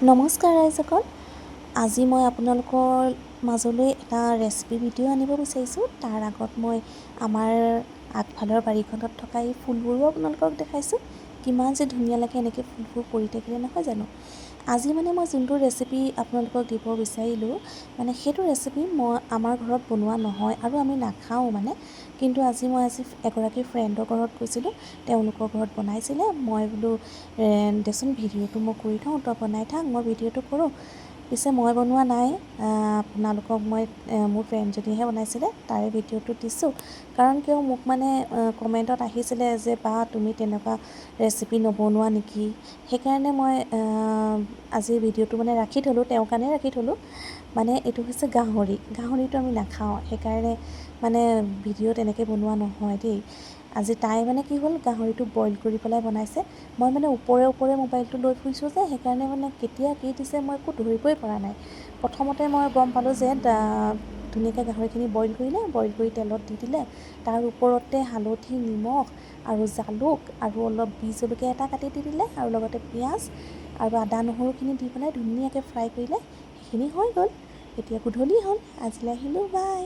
নমস্কাৰ ৰাইজসকল, আজি মই আপোনালোকৰ মাজলৈ এটা ৰেচিপি ভিডিঅ' আনিব বিচাৰিছোঁ। তাৰ আগত মই আমাৰ আগফালৰ বাৰীখনত থকা এই ফুলবোৰো আপোনালোকক দেখাইছোঁ। কিমান যে ধুনীয়া লাগে এনেকৈ ফুলবোৰ পৰি থাকিলে, নহয় জানো? আজি মানে মই যোনটো ৰেচিপি আপোনালোকক দিব বিচাৰিলোঁ, মানে সেইটো ৰেচিপি মই আমাৰ ঘৰত বনোৱা নহয় আৰু আমি নাখাওঁ মানে। কিন্তু আজি মই এগৰাকী ফ্ৰেণ্ডৰ ঘৰত গৈছিলোঁ, তেওঁলোকৰ ঘৰত বনাইছিলে। মই বোলো দেচোন, ভিডিঅ'টো মই কৰি থওঁ, তই বনাই থাক, মই ভিডিঅ'টো কৰোঁ। পিছে মই বনোৱা নাই, আপোনালোকক মই মোৰ ফ্ৰেণ্ডজনীয়েহে বনাইছিলে, তাৰে ভিডিঅ'টো দিছোঁ। কাৰণ কিয়, মোক মানে কমেণ্টত আহিছিলে যে বা তুমি তেনেকুৱা ৰেচিপি নবনোৱা নেকি? সেইকাৰণে মই আজি ভিডিঅ'টো মানে ৰাখি থ'লোঁ, তেওঁৰ কাৰণে ৰাখি থ'লোঁ। মানে এইটো হৈছে গাহৰি। গাহৰিটো আমি নাখাওঁ, সেইকাৰণে মানে ভিডিঅ' তেনেকৈ বনোৱা নহয় দেই। আজি তাই মানে কি হ'ল, গাহৰিটো বইল কৰি পেলাই বনাইছে। মই মানে ওপৰে ওপৰে মোবাইলটো লৈ ফুৰিছোঁ যে সেইকাৰণে মানে কেতিয়া কি দিছে মই একো ধৰিবই পৰা নাই। প্ৰথমতে মই গম পালোঁ যে ধুনীয়াকৈ গাহৰিখিনি বইল কৰিলে, বইল কৰি তেলত দি দিলে। তাৰ ওপৰতে হালধি, নিমখ আৰু জালুক আৰু অলপ বিহ জলকীয়া এটা কাটি দি দিলে আৰু লগতে পিঁয়াজ আৰু আদা নহৰুখিনি দি পেলাই ধুনীয়াকৈ ফ্ৰাই কৰিলে। সেইখিনি হৈ গ'ল। এতিয়া গধূলি হ'ল। আজিলৈ আহিলোঁ, বাই।